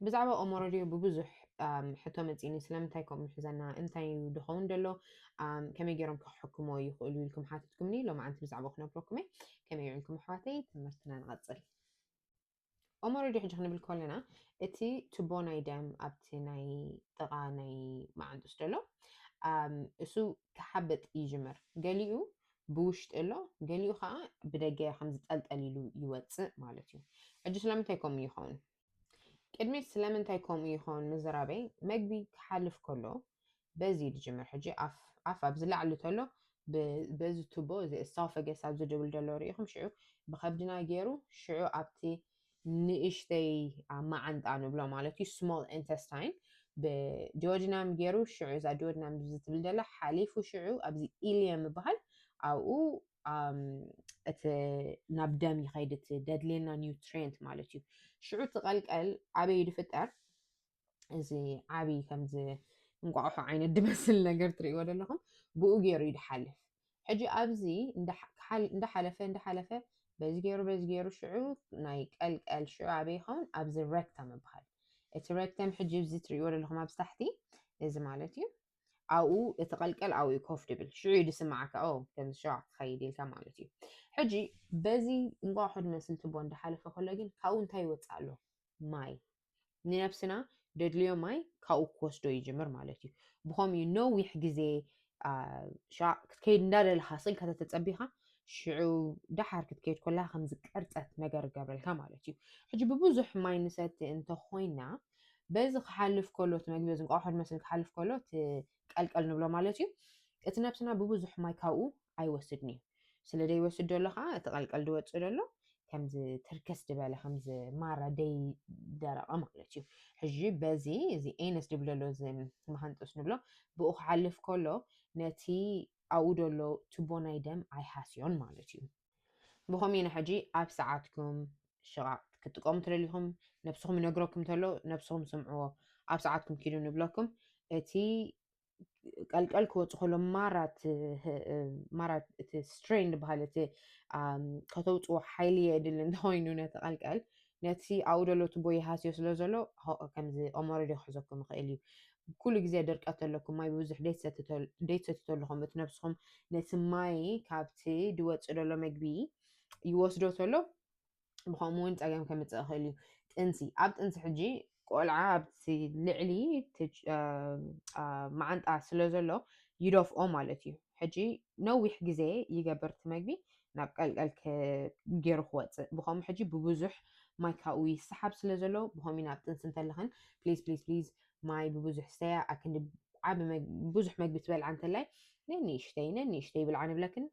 ብዛዕባ ኦሞሮዲዮ ብብዙሕ ሕቶ መፂኒ፣ ስለምንታይ ከምኡ ይሕዘና፣ እንታይ እዩ ድኸውን ደሎ፣ ከመይ ገይሮም ክሕክሞ ይኽእሉ ኢልኩም ሓትትኩምኒ። ሎማዓንቲ ብዛዕባ ክነግረኩም እየ። ከመይ ውዒልኩም ኣሕዋተይ? ትምህርትና ንቐፅል። ኦሞሮዲዮ ሕጂ ክንብል ከለና እቲ ቱቦ ናይ ደም ኣብቲ ናይ ጥቓ ናይ መዓንጡስ ደሎ እሱ ክሓብጥ ይጅምር። ገሊኡ ብውሽጢ ኣሎ፣ ገሊኡ ከዓ ብደገ ከም ዝጠልጠል ኢሉ ይወፅእ ማለት እዩ። ሕጂ ስለምንታይ ከምኡ ይኸውን? ቅድሚ ስለምንታይ ከምኡ ይኸውን ምዝራበይ፣ መግቢ ክሓልፍ ከሎ በዚ እዩ ዝጅምር። ሕጂ ኣፍ ኣፍ ኣብዚ ላዕሊ ተሎ በዚ ቱቦ እዚ ኤሶፋገስ ኣብዚ ድብል ዘሎ ርኢኹም፣ ሽዑ ብኸብድና ገይሩ ሽዑ ኣብቲ ንእሽተይ መዓንጣ ንብሎ ማለት እዩ፣ small intestine፣ ብዲዮዲናም ገይሩ ሽዑ እዛ ዲዮዲናም ዝትብል ደላ ሓሊፉ ሽዑ ኣብዚ ኢልየም ይበሃል፣ ኣብኡ እቲ ናብ ደም ይኸይድ እቲ ደድልየና ኒውትሪየንት ማለት እዩ። ሽዑ እቲ ቀልቀል ኣበይ ድፍጠር? እዚ ዓብዪ ከምዚ እንቋቑሖ ዓይነት ድመስል ነገር ትርእይዎ ዘለኹም፣ ብኡ ገይሩ እዩ ድሓልፍ። ሕጂ ኣብዚ እንዳሓለፈ እንዳሓለፈ በዚ ገይሩ በዚ ገይሩ ሽዑ ናይ ቀልቀል ሽዑ ኣበይ ይኸውን? ኣብዚ ረክተም ይበሃል። እቲ ረክተም ሕጂ እዚ ትርእይዎ ዘለኹም ኣብዚ ታሕቲ እዚ ማለት እዩ። ኣብኡ እቲ ቀልቀል ኣብኡ ኮፍ ድብል ሽዑ እዩ ድስማዓካ ኦ ከምዚ ሸዋ ክኸይድ ኢልካ ማለት እዩ። ሕጂ በዚ እንቋቑሖ ድመስል ቱቦ እንዳሓለፈ ከሎ ግን ካብኡ እንታይ ይወፅእ ኣሎ? ማይ። ንነብስና ደድልዮ ማይ ካብኡ ክወስዶ ይጅምር ማለት እዩ። ብኸምኡ ነዊሕ ግዜ ክትከይድ እንዳደለኻ ስኢልካ ተተፀቢኻ ሽዑ ደሓር ክትከይድ ከለኻ ከምዚ ቅርፀት ነገር ይገብረልካ ማለት እዩ። ሕጂ ብብዙሕ ማይ ንሰቲ እንተኾይና በዚ ክሓልፍ ከሎ እቲ መግቢ በዚ እንቋቑሖ ድመስል ክሓልፍ ከሎ እቲ ቀልቀል ንብሎ ማለት እዩ። እቲ ነብስና ብብዙሕ ማይ ካብኡ ኣይወስድን እዩ። ስለ ደይወስድ ደሎ ከዓ እቲ ቀልቀል ድወፅእ ደሎ ከምዚ ትርከስ ድበለ ከምዚ ማራ ደይ ደረቐ ማለት እዩ። ሕጂ በዚ እዚ ኤነስ ድብል ደሎ እዚ መሃንጡስ ንብሎ ብኡ ክሓልፍ ከሎ ነቲ ኣብኡ ደሎ ቱቦ ናይ ደም ኣይሃስዮን ማለት እዩ። ብኸምኡ ኢና ሕጂ ኣብ ሰዓትኩም ሽቓቕ ክትጥቀሙ ትደሊኹም ነብስኹም ይነግረኩም ተሎ ነብስኹም ስምዕዎ። ኣብ ሰዓትኩም ኪዱ ንብለኩም። እቲ ቀልቀል ክወፅ ከሎ ማራት ማራት እቲ ስትሬን ዝበሃል እቲ ከተውፅዎ ሓይሊ የድል እንተኮይኑ ነቲ ቀልቀል ነቲ ኣብኡ ደሎ ቱቦ ይሃስዮ ስለ ዘሎ ከምዚ ኦሞረዲ ክሕዘኩም ይኽእል እዩ። ኩሉ ግዜ ድርቀት ኣለኩም ማይ ብብዙሕ ደይትሰትተሉ ከምኡ እቲ ነብስኹም ነቲ ማይ ካብቲ ድወፅእ ደሎ መግቢ ይወስዶ ተሎ ብኸምኡ እውን ፀገም ከምፅእ ይኽእል እዩ። ጥንሲ ኣብ ጥንሲ ሕጂ ቆልዓ ኣብቲ ልዕሊ መዓንጣ ስለ ዘሎ ይደፍኦ ማለት እዩ። ሕጂ ነዊሕ ግዜ ይገብር እቲ መግቢ ናብ ቀልቀል ገይሩ ክወፅእ ብኸምኡ ሕጂ ብብዙሕ ማይ ካብኡ ይሰሓብ ስለ ዘሎ ብኸምኡ ናብ ጥንሲ እንተለኽን please please please ማይ ብብዙሕ ስተያ ኣክንዲ ዓቢ ብዙሕ መግቢ ትበልዓ እንተላይ ነንእሽተይ ነንእሽተይ ብልዓ ንብለክን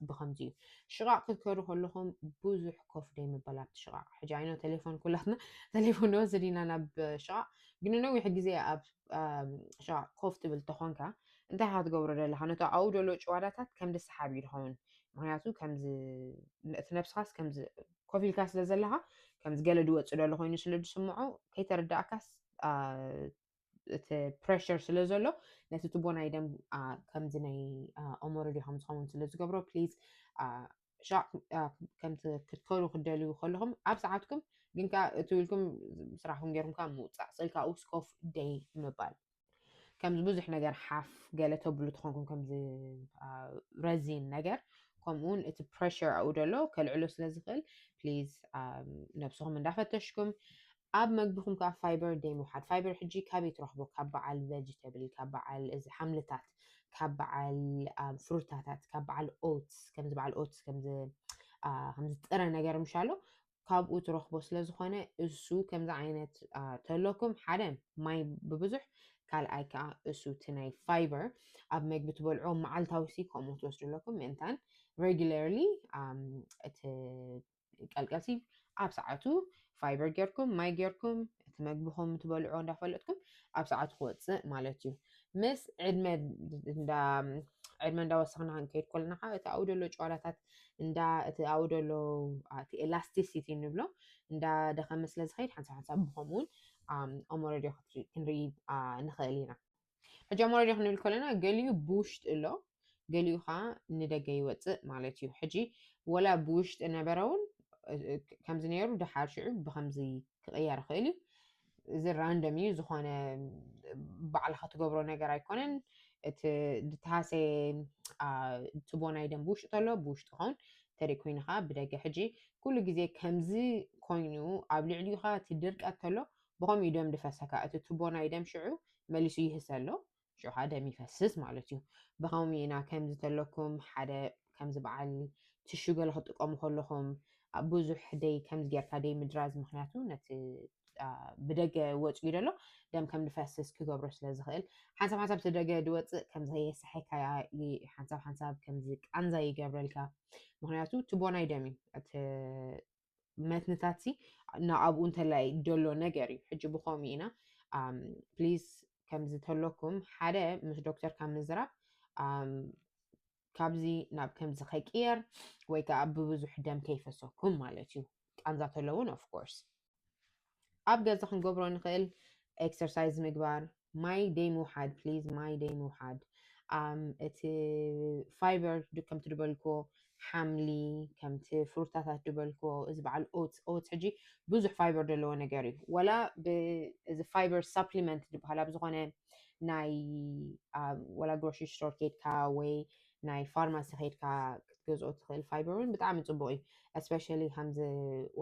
ብኸምዚ እዩ። ሽቓቕ ክትከዱ ከለኹም ብዙሕ ኮፍ ደይ ምባል ኣብቲ ሽቓቕ። ሕጂ ዓይኖ ቴሌፎን ኩላትና ቴሌፎን ንወስድ ኢና ናብ ሽቓቕ፣ ግን ነዊሕ ግዜ ኣብ ሽቓቕ ኮፍ ትብል ተኾንካ እንታይ ኢኻ ትገብሮ ዘለኻ? ነቲ ኣብኡ ዘሎ ጭዋዳታት ከም ድሰሓብ እዩ ድኸውን። ምክንያቱ ከምዚ እቲ ነብስኻስ ከምዚ ኮፍ ኢልካ ስለ ዘለኻ ከምዚ ገለ ድወፅእ ደሎ ኮይኑ ስለ ድስምዖ ከይተረዳእካስ እቲ ፕሬሽር ስለ ዘሎ ነቲ ቱቦ ናይ ደም ከምዚ ናይ ኦሞሮዲ ከም ዝኸውን ስለ ዝገብሮ ፕሊዝ ሻቅ ከምቲ ክትከዱ ክደልዩ ከለኹም ኣብ ሰዓትኩም ግን ከዓ እትው ኢልኩም ስራሕኩም ገይርኩም ከዓ ምውፃእ ስእልካ ውስ ኮፍ ደይ ምባል ከምዚ ብዙሕ ነገር ሓፍ ገለ ተብሉ ትኾንኩም ከምዚ ረዚን ነገር ከምኡውን እቲ ፕሬሽር ኣብኡ ደሎ ከልዕሎ ስለ ዝኽእል ፕሊዝ ነብስኹም እንዳፈተሽኩም ኣብ መግብኹም ከዓ ፋይበር ደይ ምውሓድ ፋይበር ሕጂ ካበይ ትረኽቦ ካብ በዓል ቨጅተብል ካብ በዓል እዚ ሓምልታት ካብ በዓል ፍሩታታት ካብ በዓል ኦትስ ከምዚ በዓል ኦትስ ከምዚ ከምዚ ጥረ ነገር ምሻሎ ካብኡ ትረኽቦ ስለ ዝኾነ እሱ ከምዚ ዓይነት ተለኩም ሓደ ማይ ብብዙሕ ካልኣይ ከዓ እሱ እቲ ናይ ፋይበር ኣብ መግቢ ትበልዖ መዓልታዊ ሲ ከምኡ ትወስዱ ኣለኩም ምእንታን ሬጉላርሊ እቲ ቀልቀልሲ ኣብ ሰዓቱ ፋይበር ጌርኩም ማይ ጌርኩም እቲ መግብኹም ትበልዖ እንዳፈለጥኩም ኣብ ሰዓቱ ክወፅእ ማለት እዩ። ምስ ዕድመ ዕድመ እንዳወሰኽና ክንከይድ ከለና ከዓ እቲ ኣብኡ ዘሎ ጨዋዳታት እንዳ እቲ ኣብኡ ዘሎ እቲ ኤላስቲሲቲ ንብሎ እንዳደኸመ ስለ ዝኸይድ ሓንሳብ ሓንሳብ ብኸምኡ እውን ኦሞረዲዮ ክንርኢ ንኽእል ኢና። ሕጂ ኣሞረዲዮ ክንብል ከለና ገሊኡ ብውሽጢ ኣሎ ገሊኡ ከዓ ንደገ ይወፅእ ማለት እዩ። ሕጂ ወላ ብውሽጢ ነበረ እውን ከምዚ ነይሩ ድሓር ሽዑ ብከምዚ ክቕየር ይኽእል እዩ። እዚ random እዩ፣ ዝኾነ ባዕልኻ ትገብሮ ነገር ኣይኮነን። እቲ ድተሃሰየ ቱቦ ናይ ደም ብውሽጢ ተሎ ብውሽጢ ኸውን፣ ተደይ ኮይንኻ ብደገ። ሕጂ ኩሉ ግዜ ከምዚ ኮይኑ ኣብ ልዕሊኻ እቲ ድርቀት ተሎ ብኸምኡ ደም ድፈሰካ፣ እቲ ቱቦ ናይ ደም ሽዑ መሊሱ ይህሰ ኣሎ፣ ሽዑ ደም ይፈስስ ማለት እዩ። ብኸምኡ ኢና ከምዚ ተለኩም ሓደ ከምዚ በዓል ትሹ ገለ ክትጥቀሙ ከለኹም ብዙሕ ደይ ከምዚ ጌርካ ደይ ምድራዝ፣ ምክንያቱ ነቲ ብደገ ወፅኡ ደሎ ደም ከም ድፈስስ ክገብሮ ስለ ዝኽእል፣ ሓንሳብ ሓንሳብ እቲ ደገ ድወፅእ ከምዚ ከየስሐካ፣ ሓንሳብ ሓንሳብ ከምዚ ቃንዛ ይገብረልካ። ምክንያቱ ቱቦ ናይ ደም እዩ፣ እቲ መትንታት ሲ ናኣብኡ እንተላይ ደሎ ነገር እዩ። ሕጂ ብኸምኡ ኢና ፕሊዝ ከምዚ ተለኩም ሓደ ምስ ዶክተር ካብ ምዝራብ፣ ካብዚ ናብ ከምዚ ከይቅየር ወይ ከዓ ብብዙሕ ደም ከይፈሰኩም ማለት እዩ። ቃንዛ ተለውን of course ኣብ ገዛ ክንገብሮ ንኽእል፣ ኤክሰርሳይዝ ምግባር፣ ማይ ደይ ምውሓድ፣ ፕሊዝ ማይ ደይ ምውሓድ። እቲ ፋይበር ከምቲ ድበልኮ ሓምሊ፣ ከምቲ ፍሩታታት ድበልኮ፣ እዚ በዓል ኦትስ ኦትስ ሕጂ ብዙሕ ፋይበር ዘለዎ ነገር እዩ። ወላ እዚ ፋይበር ሳፕሊመንት ዝበሃል ኣብ ዝኾነ ናይ ወላ ግሮሰሪ ስቶር ከይድካ ወይ ናይ ፋርማሲ ከይድካ ክትገዝኦ ትኽእል ፋይበር እውን ብጣዕሚ ፅቡቅ እዩ። እስፔሻሊ ከምዚ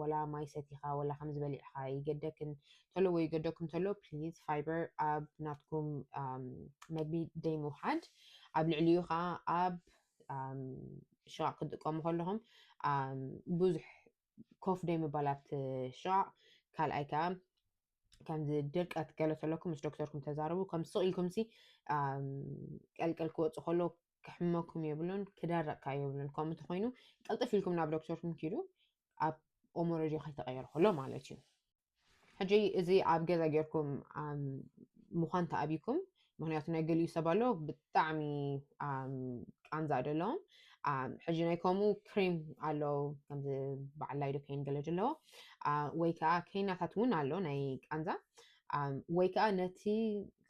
ወላ ማይ ሰቲኻ ወላ ከምዚ በሊዕካ ይገደክን ተሎ ወይ ይገደኩም ተሎ ፕሊዝ ፋይበር ኣብ ናትኩም መግቢ ደይ ምውሓድ። ኣብ ልዕሊኡ ከዓ ኣብ ሽቓቕ ክትጥቀሙ ከለኹም ብዙሕ ኮፍ ደይ ምባል ኣብቲ ሽቓቕ። ካልኣይ ከዓ ከምዚ ድርቀት ገለ ተለኩም ምስ ዶክተርኩም ተዛረቡ። ከም ስቕ ኢልኩም ሲ ቀልቀል ክወፅእ ከሎ ክሕመኩም የብሉን፣ ክደርቕካ የብሉን። ከምኡ እንተኮይኑ ቀልጥፍ ኢልኩም ናብ ዶክተርኩም ኪዱ ኣብ ኦሞሮጂ ከይተቀየር ከሎ ማለት እዩ። ሕጂ እዚ ኣብ ገዛ ጌርኩም ምዃን ተኣብይኩም፣ ምክንያቱ ናይ ገሊኡ ሰብ ኣሎ ብጣዕሚ ቃንዛ ደለዎም። ሕጂ ናይ ከምኡ ክሬም ኣለዉ፣ ከምዚ በዓል ላይዶኬን ገለ ደለዎ፣ ወይ ከዓ ከይናታት እውን ኣሎ ናይ ቃንዛ፣ ወይ ከዓ ነቲ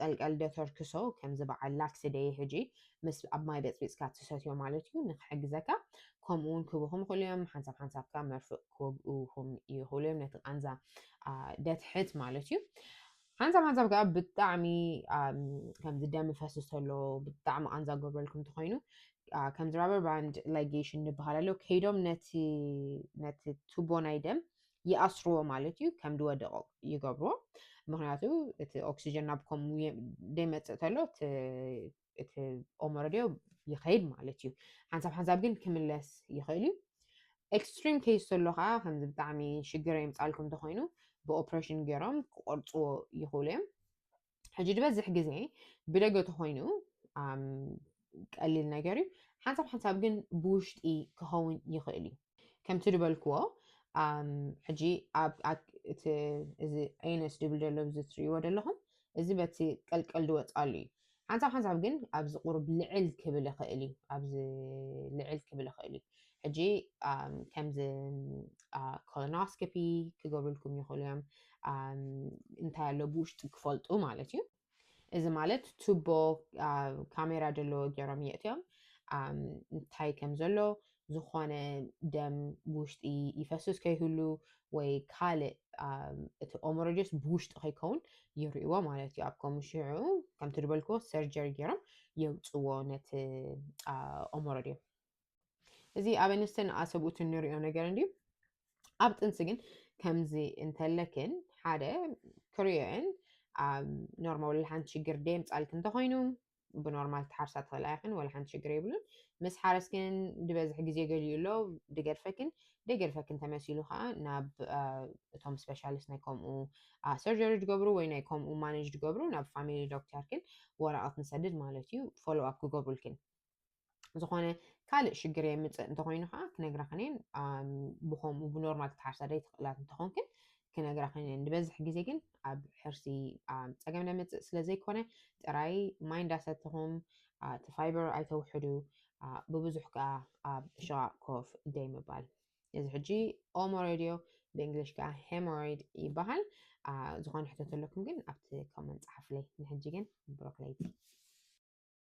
ቀልቀል ደተርክሶ ከምዚ በዓል ላክስደይ ሕጂ ምስ ኣብ ማይ በፅቢፅካ ትሰትዮ ማለት እዩ፣ ንክሕግዘካ። ከምኡ እውን ክህቡኹም ይኽእሉ እዮም፣ ሓንሳብ ሓንሳብ ከዓ መርፍእ ክወግኡኹም ይኽእሉ እዮም፣ ነቲ ቃንዛ ደትሕት ማለት እዩ። ሓንሳብ ሓንሳብ ከዓ ብጣዕሚ ከምዚ ደም ፈስስ ተሎ ብጣዕሚ ቃንዛ ገብረልኩም እንተኮይኑ ከምዚ ራበር ባንድ ላይጌሽን ንበሃል ኣሎ፣ ከይዶም ነቲ ነቲ ቱቦ ናይ ደም ይኣስርዎ ማለት እዩ። ከም ድወደቆ ይገብርዎ፣ ምክንያቱ እቲ ኦክሲጀን ናብ ከምኡ ደይመፅእ ተሎ እቲ ኦሞረድዮ ይኸይድ ማለት እዩ። ሓንሳብ ሓንሳብ ግን ክምለስ ይኽእል እዩ። ኤክስትሪም ኬስ ዘሎ ከዓ ከምዚ ብጣዕሚ ሽግር የምፃልኩም እንተኮይኑ ብኦፕሬሽን ገይሮም ክቆርፅዎ ይኽእሉ እዮም። ሕጂ ዝበዝሕ ግዜ ብደገ ተኮይኑ ቀሊል ነገር እዩ። ሓንሳብ ሓንሳብ ግን ብውሽጢ ክኸውን ይኽእል እዩ። ከምቲ ዝበልክዎ ሕጂ ኣብ እዚ ኤነስ ድብል ዘሎ እዚ ትርእይዎ ዘለኹም እዚ በቲ ቀልቀል ድወፃሉ እዩ። ሓንሳብ ሓንሳብ ግን ኣብዚ ቁሩብ ልዕል ክብል ይኽእል እዩ፣ ኣብዚ ልዕል ክብል ይኽእል እዩ። ሕጂ ከምዚ ኮሎኖስኮፒ ክገብርልኩም ይኽእሉ እዮም፣ እንታይ ኣሎ ብውሽጢ ክፈልጡ ማለት እዩ። እዚ ማለት ቱቦ ካሜራ ዘለዎ ገይሮም የእትዮም እንታይ ከም ዘሎ፣ ዝኾነ ደም ብውሽጢ ይፈስስ ከይህሉ ወይ ካልእ እቲ ኦሞሮጀስ ብውሽጢ ከይከውን ይርእይዎ ማለት እዩ። ኣብ ከምኡ ሽዑ ከምቲ ዝበልክዎ ሰርጀሪ ገይሮም የውፅዎ ነቲ ኦሞሮድዮ። እዚ ኣብ ኣንስትን ኣሰብኡትን ንሪኦ ነገር እንድዩ። ኣብ ጥንሲ ግን ከምዚ እንተለክን ሓደ ክሪኦን ኣብ ኖርማል ሓንቲ ሽግር ደየምፃልክ እንተኮይኑ ብኖርማል ትሓርሳ ትኽእላ ኢኽን፣ ወላ ሓንቲ ሽግር የብሉን። ምስ ሓረስክን ድበዝሕ ግዜ ገሊኡ ኣሎ ድገድፈክን፣ ደይገድፈክን ተመሲሉ ከዓ ናብ እቶም ስፔሻሊስት ናይ ከምኡ ሰርጀሪ ድገብሩ ወይ ናይ ከምኡ ማኔጅ ድገብሩ ናብ ፋሚሊ ዶክተርክን ወረቐት ንሰድድ ማለት እዩ፣ ፎሎ ኣፕ ክገብሩልክን። ዝኾነ ካልእ ሽግር የምፅእ እንተኮይኑ ከዓ ክነግራኽን እየን። ብከምኡ ብኖርማል ክትሓርሳ ደይትኽእላት እንተኾንክን ክነግራኽን እየን። ዝበዝሕ ግዜ ግን ኣብ ሕርሲ ፀገም ነምፅእ ስለ ዘይኮነ ጥራይ ማይ እንዳሰተኹም እቲ ፋይበር ኣይተውሕዱ፣ ብብዙሕ ከዓ ኣብ ሽቓቕ ኮፍ ደይ ምባል። እዚ ሕጂ ኦሞሮይድ እዩ፣ ብእንግሊሽ ከዓ ሄሞሮይድ ይበሃል። ዝኾነ ሕቶ ተለኩም ግን ኣብቲ ኮመንት ፀሓፍለይ። ንሕጂ ግን ብሩኽ ለይቲ።